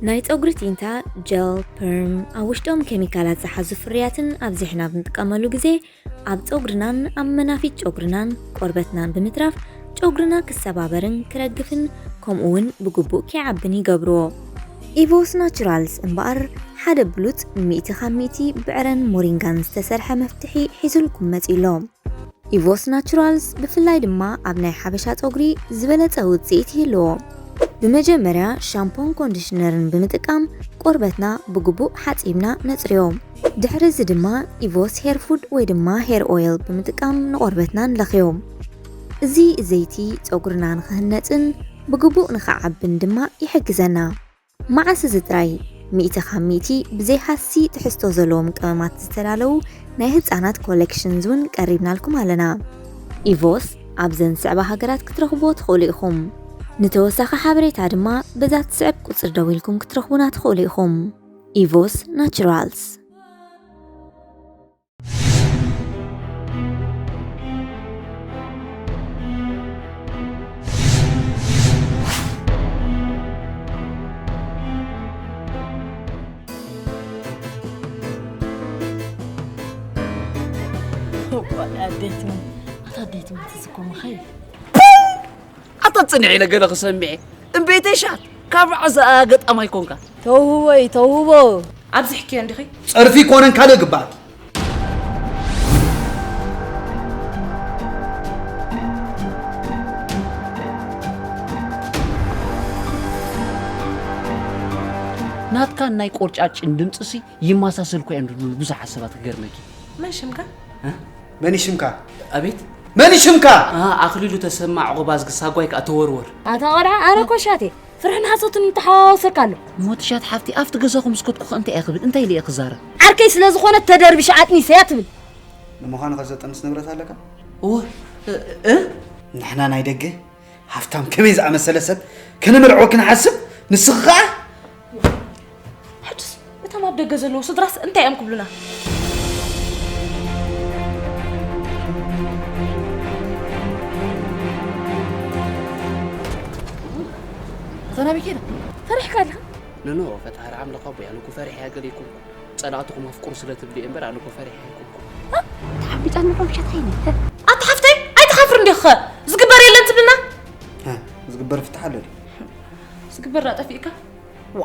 ናይ ጸጉሪ ቲንታ፣ ጀል፣ ፐርም፣ ኣብ ውሽጦም ኬሚካላት ዝሓዙ ፍርያትን ኣብዚሕና ብንጥቀመሉ ግዜ ኣብ ጸጉርናን ኣብ መናፊት ጨጉርናን ቆርበትናን ብምትራፍ ጨጉርና ክሰባበርን ክረግፍን ከምኡ እውን ብግቡእ ከይዓብን ይገብርዎ። ኢቮስ ናቹራልስ እምበኣር ሓደ ብሉጽ ሚእቲ ካብ ሚእቲ ብዕረን ሞሪንጋን ዝተሰርሐ መፍትሒ ሒዙልኩም መጺኡ ኣሎ። ኢቮስ ናቹራልስ ብፍላይ ድማ ኣብ ናይ ሓበሻ ጸጉሪ ዝበለጸ ውጽኢት ይህልዎ። ብመጀመርያ ሻምፖን ኮንዲሽነርን ብምጥቃም ቆርበትና ብግቡእ ሓጺብና ነጽርዮ። ድሕሪ እዚ ድማ ኢቮስ ሄር ፉድ ወይ ድማ ሄር ኦይል ብምጥቃም ንቆርበትና ንለኽዮ። እዚ ዘይቲ ጸጉርና ንኽህነጽን ብግቡእ ንኽዓብን ድማ ይሕግዘና። መዓስ እዚ ጥራይ፣ ሚእቲ ካብ ሚእቲ ብዘይ ሃሲ ትሕዝቶ ዘለዎም ቀመማት ዝተዳለዉ ናይ ህጻናት ኮሌክሽንስ እውን ቀሪብናልኩም ኣለና። ኢቮስ ኣብዘን ዝስዕባ ሃገራት ክትረኽብዎ ትኽእሉ ኢኹም። ንተወሳኺ ሓበሬታ ድማ በዛ ትስዕብ ቁጽሪ ደዊልኩም ክትረኽቡና ትኽእሉ ኢኹም። ኢቮስ ናቹራልስ። ኣታ ኣዴትም ትዝኮ መኸይ ኣታ ጽንሕ ኢለ ገለ ክሰምዐ እምቤተይ ሻት ካብ ራዕዛ ገጣማይ ኮንካ ተውህቦ እዩ ተውህቦ ኣብዚሕክዮ እንዲኺ ጸርፊ ኮነን ካልእ ግባኣኪ። ናትካን ናይ ቆርጫጭን ድምፅሲ ይመሳሰል እኮ እዮም ዝብሉ ብዙሓት ሰባት ክገርመኪ። መን ሽምካ? እ? መን ሽምካ? ኣቤት። መን ሽምካ? ኣ፣ ኣኽሊሉ ተሰማ ዕቑባ ዝግሳጓይ ከኣ ተወርወር። ኣታ ቆልዓ ኣነ ኮሻቴ ፍርሕን ሓሶትን ይተሓዋወሰካ ኣሎ። ሞትሻት ሓፍቲ ኣብቲ ገዛኹም ዝከድኩ ከ እንታይ እየ ክብል እንታይ ኢለ እየ ክዛረብ? ዓርከይ ስለ ዝኾነት ተደርቢሽ ዓጥኒሰያ ትብል። ንምዃኑ ከ ዘጠንስ ንብረት ኣለካ? እወ፣ እ፣ እ? ንሕና ናይ ደገ ሃፍታም ከመይ ዝኣመሰለ ሰብ ከነመርዖ ክንሓስብ ንስኺ ኸኣ? ሕጅስ እቶም ኣብ ደገ ዘለዉ ስድራስ እንታይ እዮም ክብሉና? እታ ናበይ ከይዳ? ፈሪሕካ ኣለኻ? ኖኖ፣ ፈጣሪ ኣምላኽ ኣቦይ፣ ኣነ እኮ ፈሪሐ እያ ገለ ኣይኮንኩን። ጸላእትኹም ኣፍቅሩ ስለ ትብሊ እየ እምበር፣ ኣነ እኮ ፈሪሐ ኣይኮንኩን። ተሓቢጠኒ እኮ ምሸት ዓይኒ። ኣታ ሓፍተይ፣ ኣይትሓፍርን ዲኺ? ዝግበር የለን ትብልና? እ፣ ዝግበር ፍታሕ ኣሎ ድዩ? ዝግበር ደኣ ጠፊእካ? ዋ፣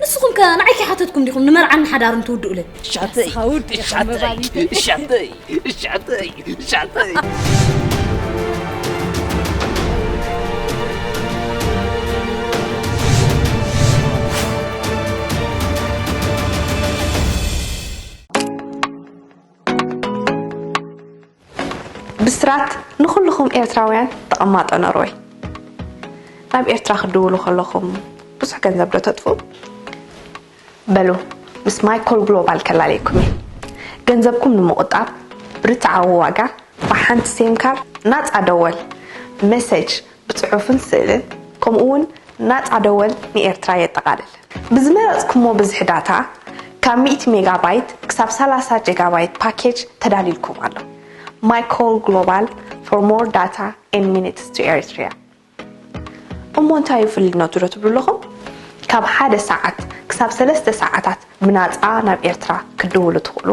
ንስኹም ከ ንዓይ ከይሓተትኩም ዲኹም ንመርዓን ንሓዳርን ትውድኡለይ? እሻተይ፣ ንስኻ ውድ ኢኻ እሻተይ፣ መባሊት። እሻተይ፣ እሻተይ፣ እሻተይ። ብስራት ንኹልኹም ኤርትራውያን ተቐማጦ ኖርወይ። ናብ ኤርትራ ክትድውሉ ከለኹም ብዙሕ ገንዘብ ዶ ተጥፍኡ? በሉ፣ ምስ ማይኮል ግሎባል ከላልየኩም እየ። ገንዘብኩም ንምቑጣብ ብርትዓዊ ዋጋ ብሓንቲ ሴም ካርድ ናጻ ደወል፣ መሰጅ ብጽሑፍን ስእልን፣ ከምኡ እውን ናጻ ደወል ንኤርትራ የጠቓልል። ብዝመረጽኩሞ ብዝሒ ዳታ፣ ካብ ሚእቲ ሜጋባይት ክሳብ ሰላሳ ጀጋባይት ፓኬጅ ተዳልዩልኩም ኣሎ። My Call Global for more data and minutes to Eritrea። እሞ እንታይ እዩ ፍልይነቱ ዶ ትብሉ ኣለኹም? ካብ ሓደ ሰዓት ክሳብ ሰለስተ ሰዓታት ብናጻ ናብ ኤርትራ ክትድውሉ ትኽእሉ።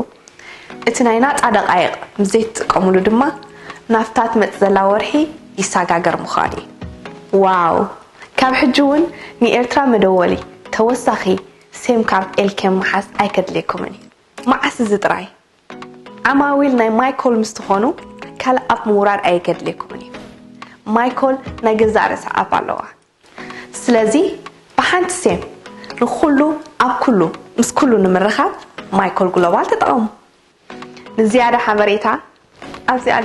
እቲ ናይ ናጻ ደቓይቕ ምስ ዘይትጥቀሙሉ ድማ፣ ናብታ ትመጽእ ዘላ ወርሒ ይሰጋገር ምዃኑ እዩ። ዋው! ካብ ሕጂ እውን ንኤርትራ መደወሊ ተወሳኺ ሴም ካርድ ኤልኬም ምሓዝ ኣይከድልየኩምን እዩ። መዓስ እዚ ጥራይ? ዓማዊል ናይ ማይኮል ምስ ትኾኑ፣ ካልእ ኣፕ ምውራድ ኣየገድልየኩምን እዩ። ማይኮል ናይ ገዛእ ርእሳ ኣፕ ኣለዋ። ስለዚ ብሓንቲ ሴም ንኹሉ ኣብ ኩሉ ምስ ኩሉ ንምርኻብ ማይኮል ግሎባል ተጠቐሙ። ንዝያዳ ሓበሬታ ኣብዚኣ